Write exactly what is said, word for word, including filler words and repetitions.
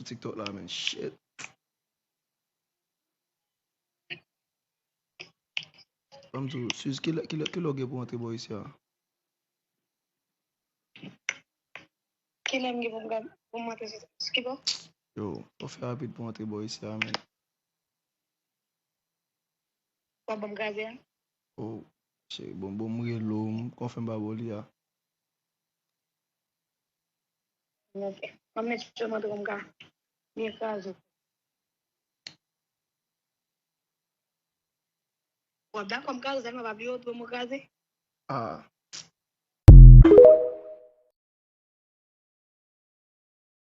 sou TikTok la, men. Shit. Ban m di w, Suze, kilè, kilè, kilè w gen pou w antre bò isi a? Kilè m gen pou m, pou m antre sou, sou ki bò? Yo, fò w fè rapid pou w antre bò isi a, men. W ap ban m kraze a? Oh, cheri, bon, bon, m rele w, m konfèm pa bò li a. Ok. Mwen menm, jan m antre m ka byen kraze. W ap dakò m kraze, sèlman pa bliye w tou mwen kraze. Ah,